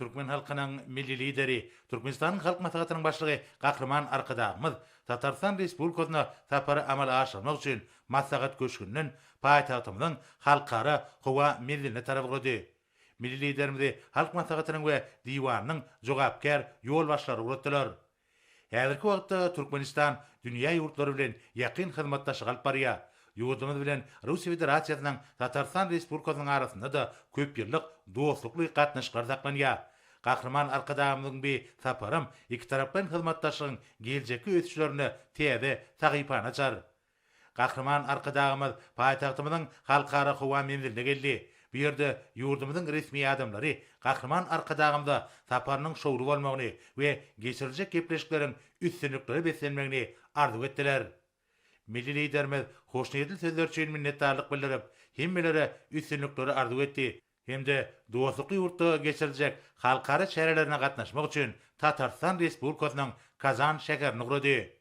Türkmen halkynyň Milli Lideri, Türkmenistanyň Halk Maslahatynyň Başlygy Gahryman Arkadagymyz Tatarystan Respublikasyna sapary amala aşyrmak üçin Maslahat köşgünden paýtagtymyzyň Halkara howa menziline tarap ugrady. Milli Liderimizi Halk Maslahatynyň we Diwanynyň jogapkär ýolbaşçylary ugratdylar. Häzirki wagtda Türkmenistan dünýä ýurtlary bilen ýakyn hyzmatdaşlyk alyp barýar. Ýurdumyz bilen Russiýa Federasiýasynyň Tatarystan Respublikasynyň arasynda-da köpýyllyk dostlukly gatnaşyklar saklanýar. Gahryman Arkadagymyzyň bi saparam ikitaraplaýyn hyzmatdaşlygyň geljekki ösüşlerinde täze sahypany açar. Gahryman Arkadagymyz paýtagtymyzyň Halkara howa menziline geldi. Bu ýerde ýurdumyzyň resmi adamlary Gahryman Arkadagymyza saparynyň şowly bolmagyny we geçiriljek gepleşikleriň üstünliklere beslenmegini arzuw etdiler. Milli Liderimiz hoşniýetli sözler üçin minnetdarlyk bildirip, hemmelere üstünlikleri arzuw etdi hem-de dostlukly ýurtda geçiriljek halkara çärelerine gatnaşmak üçin Tatarystan Respublikasynyň Kazan şäherine ugrady.